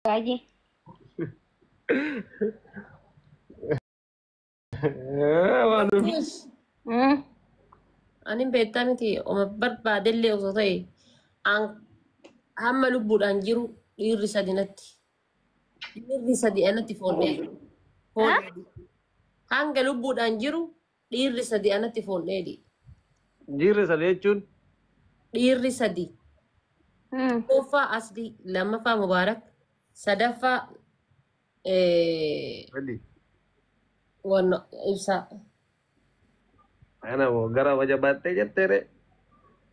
Baay'ee. Waan Ani beektaa miti oma barbaadellee osoo ta'e an hamma lubbuudhaan jiru dhiirri sadi natti. Dhiirri sadi anatti foon dheedhi. Foon dheedhi. Hanga lubbuudhaan jiru dhiirri sadi anatti foon dheedhi. Dhiirri sadi jechuun Dhiirri sadi. Tokkoffaa Aslii, lammaffaa Mubaarak, sadaffaa Wali. Wanno ibsaa. Ana moo gara jabaattee jettee ree?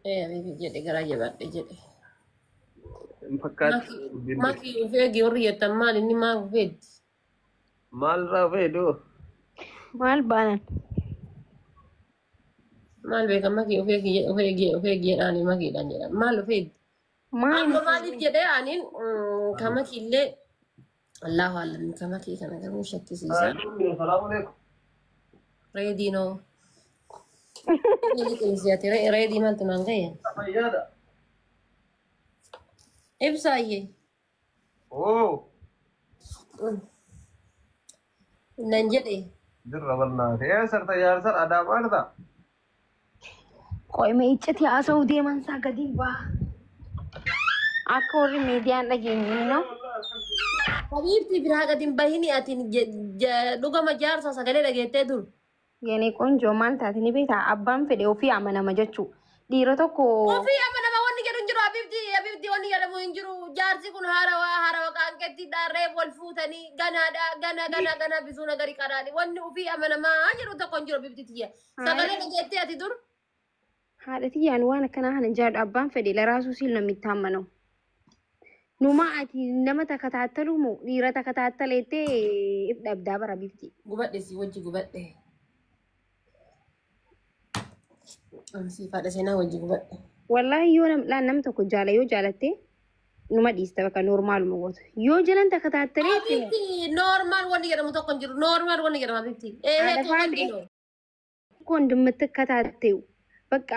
Habibi jedhe garaa jabaadhe jedhe. Hin fakkaatu. Maki of eegi warri jettan maal inni maal of eegdi? Maalirraa of eegdu? Maal baanan? Maal beekan maki of eegi of eegi of eegi jedhaani makiidhaan jedhan maal of eegdi? Maal? Amma maaliif jedhee aniin ka makiillee Allahu alam ka makii kana garuu shakkisiisa. Salaamu alaikum. Reedii noo. Inni liqimsiyaati reedii maaltu naan gahe? Fayyaadha. Ibsaayyee. Oo. Nan jedhe. Jirra barnaate. Eessarta jaarsar Adaamaa irraa? Qo'ima icciti haasa'uu deeman isaa gadi ba'a. Akka warri miidiyaan dhageenye no. Habiibti biraa gadi hin bahini ati dhugama jaarsa sagalee dhageettee dur. የኔ ቆንጆ maal taate ni beektaa abbaan fedhe ofii amanama jechuu dhiira tokko Ofii amanama wanni jedhu hin jiru habiibti habiibti wanni jedhamu hin jiru jaarsi kun haarawaa harawa qaanqetti dhaarree wal fuutanii ganaadha gana gana gana bisuu nagari qaraani wanni ofii amanamaa jedhu tokko hin jiru habiibti tiyya. Sagalee dhageettee ati dur. Haadha tiyyaan waan akkanaa kana jaadhu abbaan fedhe ለራሱ ሲል ነው የሚታመነው። Numa ati nama takataattalu moo dhiira takataattaleettee if dhabdaa bara bifti. Gubadhe si wajji gubadhe. Siif haadha seenaa wajji gubadhe. Wallaahi yoo nam laan nam tokko jaala yoo jaalatte numa dhiista bakka normaluma gootu. Yoo jalan takataattaleetti Habiibti normal wanni jedhamu tokko hin jiru normal wanni jedhamu habiibti. Ee Haadha hedduu faadhe wanni እኮ እንደምትከታተዩ በቃ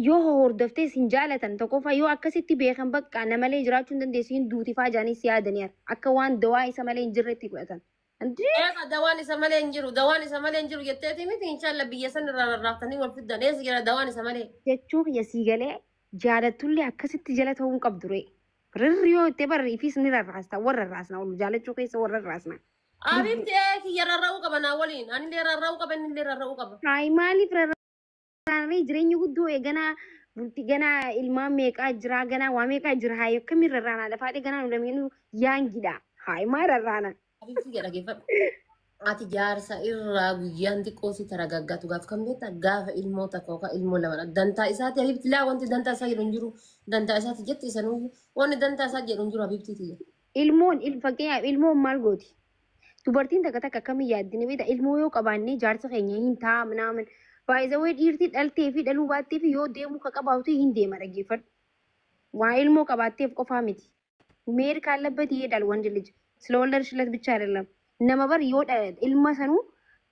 yoo hordoftee sin jaalatan tokkoffaa yoo akkasitti beekan bakka namalee jiraachuu hin dandeessu hin duuti faa jaanii si yaadanii akka waan dawaa isa malee hin jirretti fudhatan. Andee Eega dawaan isa malee hin jiru dawaan isa malee hin jiru jetteeti miti inshallah biyya san irraa rarraaftanii wal fiddan eessa jira dawaan isa malee. Jechuu kiyya sii galee jaalattullee akkasitti jala ta'uu hin qabdu ree. Rirri yoo itti barri ifis ni rarraasta warra rarraasna ol jaalachuu keessa warra rarraasna. Habiibti ee kiyya rarra'uu qaba naa waliin anillee rarra'uu qaba innillee rarra'uu qaba. Hayi maaliif rarraanee jireenya guddoo ganaa bulti ganaa ilmaan meeqaa jira ganaa waa meeqaa jira hayi akkamiin rarraanaa lafaadhee ganaa nu lameenuu yaangidha. Hayi maal rarraana? Habiibti jedha dhaggeeffadhu. Ati jaarsa irraa guyyaan xiqqoo si taragaggatu gaaf kan beektaa gaafa ilmoo takka yookaan ilmoo lama dantaa isaati habiibti laa wanti dantaa isaa jedhu hin jiru dantaa isaati jetti sanuu wanni dantaa isaa jedhu hin jiru habiibti tiyya. Ilmoon fakkeenyaaf ilmoon maal gooti? Dubartiin takka takka akkamiin yaaddi ni beektaa ilmoo yoo qabaannee jaarsa keenya hin ta'a minaamin. Baay'ee dhiirti dhaltee fi dhaluu baattee fi yoo deemuu ka qabaatu hin deema dhaggeeffadhu. Waa ilmoo qabaatteef qofaa miti. መሄድ ካለበት ይሄዳል ወንድ ልጅ ስለወለድሽለት ብቻ አይደለም። Nama bar yoo ilma sanuu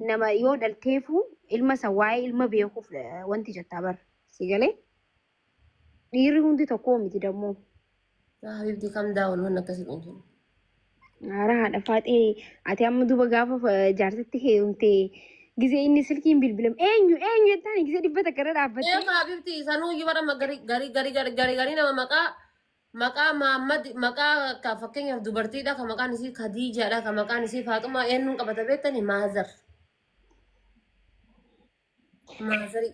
nama yoo dhalteefu ilma san waa'ee ilma beekuuf wanti jettaa bar si galee dhiirri hundi tokko miti dammoo. Habiibti kam daawwan wanni akkasii hin jiru. Haara haadha faaxee ati amma duuba gaafa jaarsatti heerumte gisee inni silkiin bilbilam eenyu eenyu jettaan gisee 100 irra dhaabbatte. Eega habiibti sanuu iyyuu bara gari gari gari gari gari gari nama maqaa maqaa Mahammad maqaa ka fakkeenyaaf dubartiidha ka maqaan isii Khadiijaadha ka maqaan isii Faaxumaa eenyuun qabata beektani Maazar. Maazari.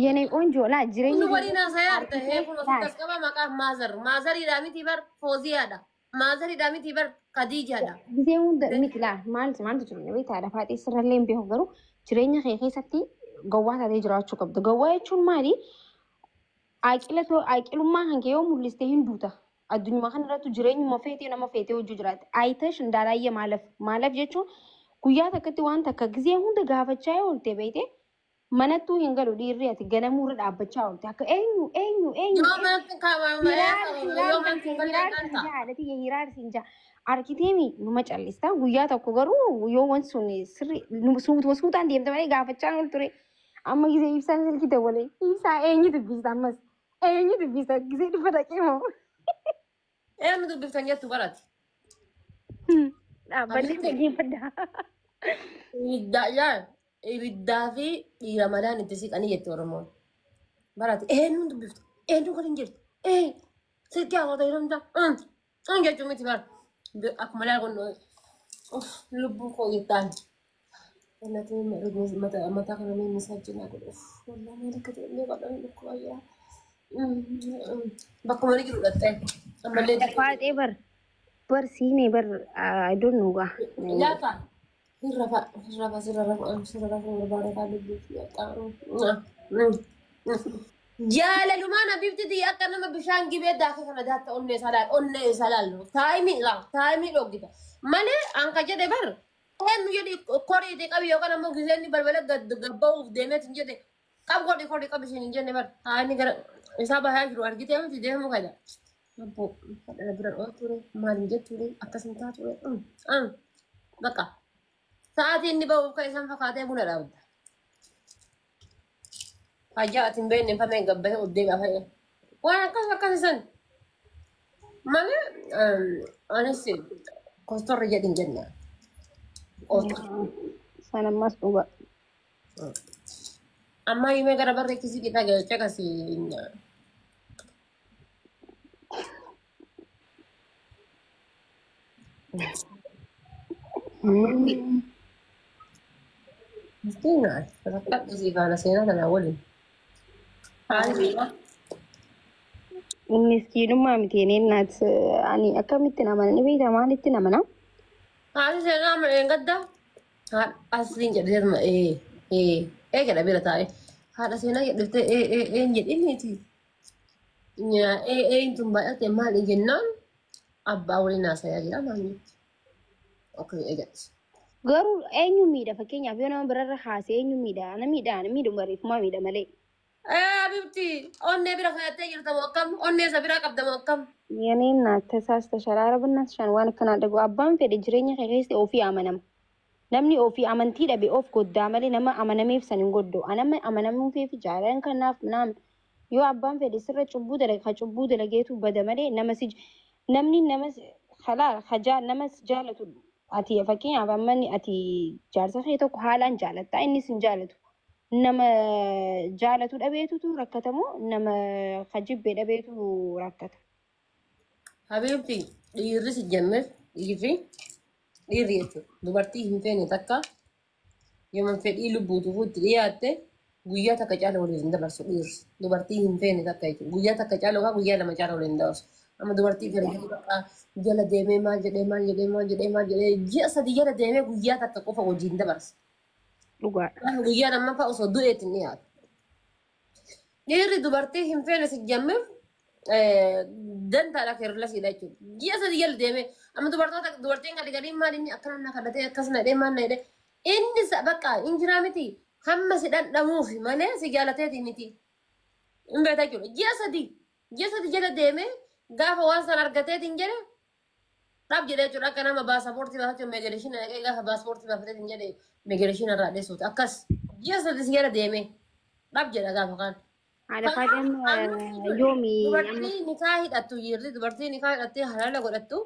የኔ ቆንጆ laa jireenya Kun waliin haasayaa harta hee kun ofitti as qaba maqaa Maazar. Maazariidha miti bar Fooziyaadha. Maazariidha miti bar Khadiijaadha. Gisee hunda miti laa maaltu maaltu jiru na beektaa haadha faaxee sirrallee hin beeku garuu jireenya kee keessatti gowwaa taatee jiraachuu qabda. Gowwaa jechuun maali? Aqilummaa kan kee yoo mul'iste hin duuta. Addunyaa kana irratti jireenyuma feetee nama feetee hojii jiraate. Ayitash ndaalaayya maalaf maalaf jechuun guyyaa takkatti waan takka gisee hunda gaafachaa yoo oolte beekte manattuu hin galu dhiirri ati ganamuurra dhaabbachaa oolte akka eenyu eenyu eenyu. Yoo manatti kaawwama yoo manatti hin galle kan ta'a. Haadhati hiraarsi hin jaa arkiteemi numa callista guyyaa tokko garuu yoo wanti sun sirri suutaan deemte malee gaafachaa ol ture amma gisee ibsaan silkii dawwalee ibsaa eenyu dubbista ammas eenyu dubbista gisee 100 dhaqee moo. Eenyu dubbiftan jettu barati. Dhaabbanni dhaggeeffadha. Ibiddaa yaa ibiddaa fi dhiira madaan itti siqanii jette Oromoon. Barate eenyuun dubbiftu eenyuun kan hin jirtu ee silkii hawaasa yeroo hundaa jechuun miti bara. Akkuma laal kun lubbuu koo jettaan. Mataa kana mee misaajinaa godhu. Wallaa maal akka ta'e illee godhan dhukkubaa jira. Bakkuma ni jiru dhattee. Ammallee Faaxee bar bar siinee bar I don't know gaa. Lafa hirrafa hirrafa sirra rafu sirra rafu barbaada kaa lubbuu fi qaxxaamu. Jaalalumaan habibti akka nama bishaan gibee daakee kana daatta onnee isaa laal onnee isaa laal taayimii laa taayimii dhoggita malee anka jedhe bar eenyu jedhi koriitii qabi yookaan ammoo giseenni balbala gabba'uuf deemeet hin jedhe qab godhi korii qabi isin hin jenne bar taayimii gara isaa bahaa jiru argitee miti deemuu kana. Abbo hadha bira oolture maal hin jetture akkas hin taature bakka sa'aatii inni ba'uuf kan isaan fakkaatee buna dhaabda. Fayyaa ati hin beekne famee gabbahee oddee gaafa waan akkas akkas isan malee anis kostorri jedhin jenna. San ammas dhuga. Amma himee gara barree kisii qixaa galchee akkasii. Miskiina rakkadhu sii faana seenaa tanaa waliin. Haali Miskiinummaa miti naat ani akkamittiin amana ni beektaa maalittiin amana? Haali seenaa amma eengadda haadha asliin jedheetuma ee ee ee jedha bira taa'e haadha seenaa jedhettee ee ee ee hin jedhiniiti. Ee ee tun baay'ate maali jennaan abbaa waliin haasayaa jira maal jetti. Okay ee jedhis. Garuu eenyu miidha fakkeenyaaf yoo nama birarra haasa'e eenyu miidha? Ana miidha ana miidhu bareefumaa miidha malee. Ee habibti onnee bira fayyadtee jirta moo akkam onnee isa biraa qabda moo akkam. Yaneen naat tasaasta sharaara binnaas shan waan akkanaa dhagu abbaan fedhe jireenya kee keessatti ofii amanama. Namni ofii amantii dhabe of goddaa malee nama amanameef san hin goddu. Anama amanamuufii jaalan kanaaf naam yoo abbaan fedhe sirra cubbuu dalaga ka cubbuu dalageetu bada malee nama si namni nama halaal hajaa nama si jaalatu ati fakkeenyaaf amma ati jaarsa kee tokko haalaan jaalatta innis hin jaalatu. Nama jaalatu dhabeetutu rakkatamoo nama kajibbee dhabeetu rakkata. Habibti dhiirri si jemmee dhiirri dhiirri jechuudha. Dubartii hin feene takka yooma fedhii lubbuutu itti dhiyaatte guyyaa takka caala waliin hin dabarsu dhiirri. Dubartii hin feene takka jechuudha. Guyyaa takka caala yookaan guyyaa lama caala waliin hin dabarsu. Amma dubartii gara bakka jala deemee maal jedhee maal jedhee maal jedhee maal jedhee ji'a sadi jala deemee guyyaa takka qofa wajjin dabarsa. Dhugaadha. Guyyaa lammaffaa osoo du'eetti hin dhiyaatu. Dhiirri dubartii hin feene si jemmeef dantaadha keerlasiidha jechuudha. Ji'a sadi jala deemee amma dubartoota dubartiin gadi gadiin maal inni akkana na kadhatee akkas na jedhee maal na jedhee inni bakka injiraa miti hamma si dhandhamuuf malee si jaalateeti miti. Hin beektaa jechuudha. Ji'a sadi jala deemee gaafa waan san argateetiin jedhe dhab jedhee jechuudha akka nama baasapoortii baafachuu immigration dhaqee gaafa baasapoortii baafateetiin jedhe immigration irraa dheessuuti akkas ji'a sadi si jala deemee dhab jedha gaafa kaan. Haadha faadhaan yoomi Dubartii nikaa hidhattu jirti dubartii nikaa hidhattee halaala godhattu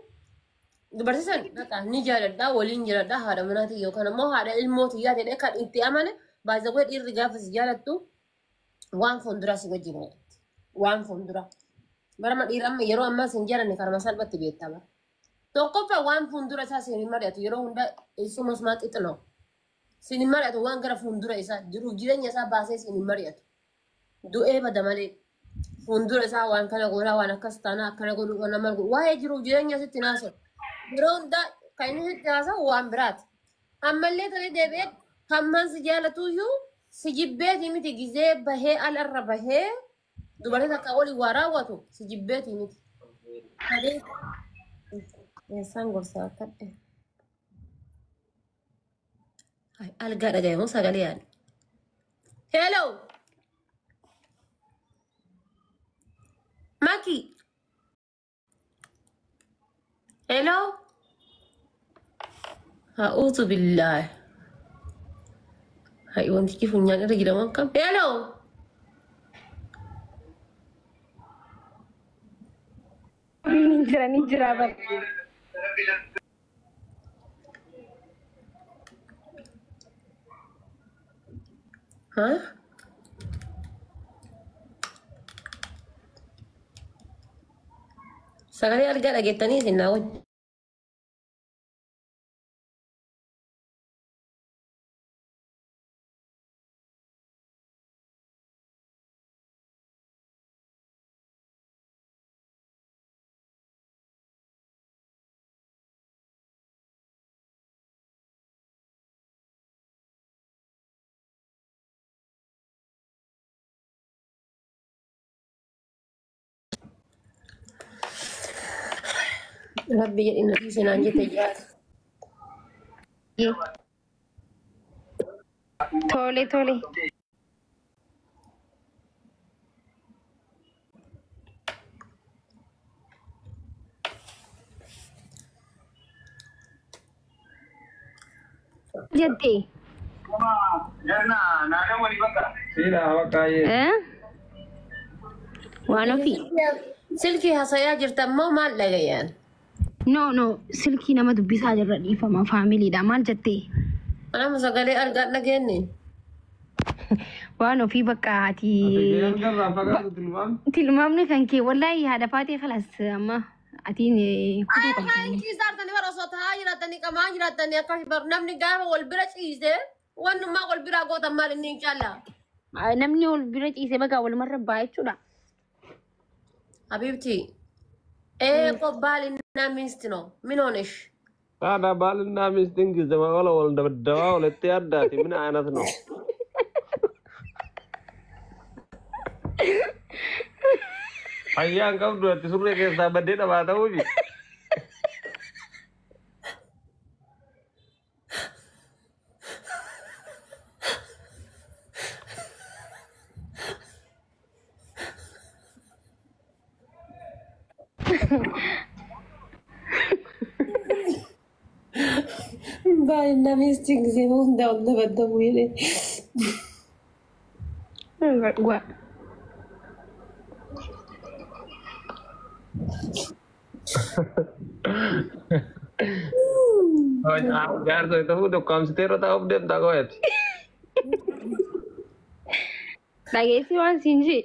dubartii san bakka ni jaaladhaa waliin jiraadhaa haadha manaatii yookaan ammoo haadha ilmootii jedhee kan itti amane baay'ee dhiirri gaafa si jaalattu waan fuulduraa si wajjin godhatti waan fuulduraa. Barama dhiira amma yeroo ammaa sin jaalanne karama salphatti beektama. Tokkoffaa waan fuuldura isaa siin hin mari'atu yeroo hunda isuma sumaa xixinoo. Siin hin mari'atu waan gara fuuldura isaa jiruuf jireenya isaa baasee siin hin mari'atu. Du'ee bada malee fuuldura isaa waan kana godhaa waan akkas taanaa akkana godhuu kana maal godhu waa'ee jiruuf jireenya sitti haasa'u. Yeroo hundaa kan inni sitti haasa'u waan biraati. Ammallee ta'ee deebi'ee hammaan si jaalatuyyuu si jibbeetii miti gizee bahee alarra bahee dubartii takka olii waa raawwatu si jibbeetii miti. Eessaan gorsaa akka ta'e. Algaa dhagahamu sagalee yaadu. Hello! Maki! Hello! A'uuzu billaahi. Hai wantichi funyaan irra jira waan kam. Hello! Ni jira ni jira bara. Haa? Sagalee argaa dhageettanii isin naa wajji. Rabbi jedhi na dhiise naan jette jaata. Tole tole. Jettee. Siidha bakka. Eh? Waan ofii. Silkii haasa'aa jirta immoo maal dhagayaan? No no, silkii nama dubbisaa jirra, dhiifama, faamiliidha. Maal jettee? Anama sagalee argaa dhageenye. Waan ofii bakka ati. Ati fagaatu tilmaam. Tilmaamni kan kee wallaahi haadha faatee kalas amma atiin kutuu Ay, qabdi. Ciisaartanii bara osoo taa'aa jiraatanii qamaa jiraatanii akkas bar namni gaafa wal bira ciise wannummaa wal biraa gootan maal inni inshaallah. Namni wal bira ciise bagaa walumarra ba'a jechuudha. حبيبتي ايه ባልና ሚስት ነው። ምን ሆነሽ? ታዲያ ባልና ሚስት እንግሊዝ ወለ ወል ደበደባ ሁለቴ አዳቲ ምን አይነት ነው? Fayyaan qabdu ati surree keessaa baddee dhabaa ta'uufi. ባልና ሚስት ጊዜ ነው እንዳልደበደቡ ይሄ Wa. Jaarsa ta'uu dokkaamsitee irra taa'uuf deemtaa qo'eeti. Dhageessi waan siin jee.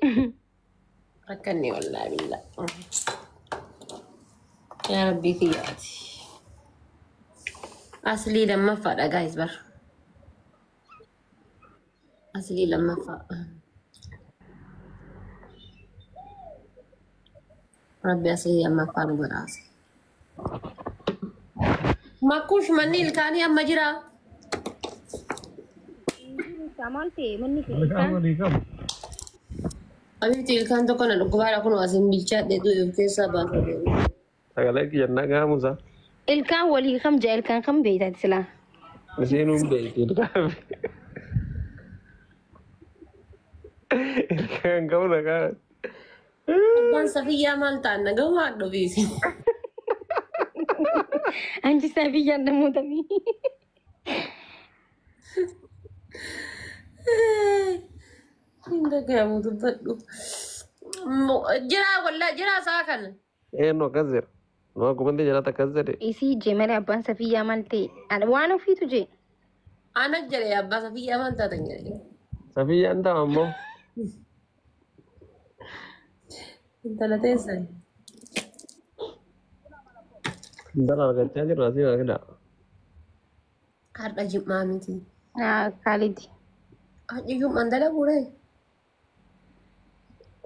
Rakkanni wallaahi billaa. Yaa Rabbii kiyyaati. Aslii lammaffaadha guys bar. Aslii lammaffaa. Rabbi aslii lammaffaa nu godhaase. Makkuush manni ilkaanii amma jira. Maal ta'e manni kee ilkaan? Abiibti ilkaan tokko na dhukkubaadha kun asiin bilchaadhe du'e of keessaa baasa deemu. Sagalee kiyyannaa gaamusa. Ilkaan walii kam jaa ilkaan kam beektaati silaa? Isheen beekti ilkaan. Ilkaan qabu nagaa. Abbaan Safiyyaa maal ta'an nagahumaa dhufiisi. Anchi Safiyyaan namoota mi? Hin dhagahamu dubbadhu. Jira wallaa jira isaa kana. Eenyu akkas jira? Nu akkuma jalatti akkas jedhe. Isii jee malee abbaan Safiyyaa maal ta'e? Waan ofiitu jee. Ana jedhe abbaa Safiyyaa maal taatan jedhe. Safiyyaan ta'a ammoo. Intala teessan. Intala argachaa jirra asii argina. Har'a jim'aa miti. Kaalidi. Har'i jum'aan dalaguure.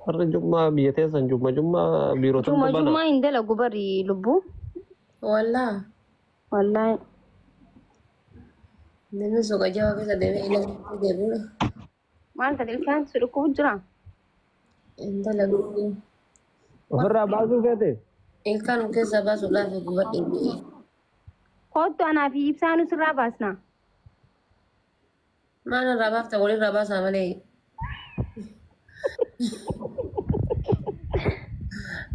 Har'a jummaa biyya teessan jumma jummaa biirota Juma bana. jummaa hin dalagu bari lubbuu. Wallaa. Wallaahi. Namni suuqa jawaa keessa deemee ilaaluu deebi'uudha. Maal taate ilkaan si dhukkubu jira? Hin dalagu. Ofirraa baasuu feete? Ilkaan of keessaa baasuudhaaf gubadhe. Kottu anaa fi ibsaa nu sirraa baasna. Maal irraa baafta walirraa baasaa malee.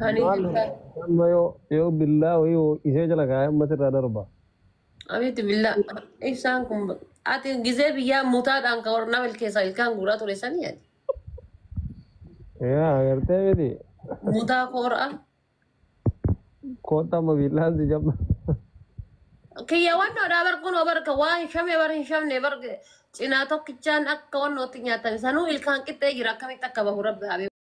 Ani Amma yoo billaa wayii ishee jala kaa'ee amma sirraa darba. Abiitti billaa ibsaan kun ati gizee biyyaa mutaadhaan kan warra nama keessaa ilkaan guuraa ture sanii ati. Yaa agartee miti. Mutaa koora. Kottu amma billaan si jabba. Kiyya wannoodhaa bar kunoo barka waa hin shamne bar hin shamne bar cinaa tokkichaan akka wannootti nyaatame sanuu ilkaan qixxee jira, akkamitti akka bahu rabbi haa beeku.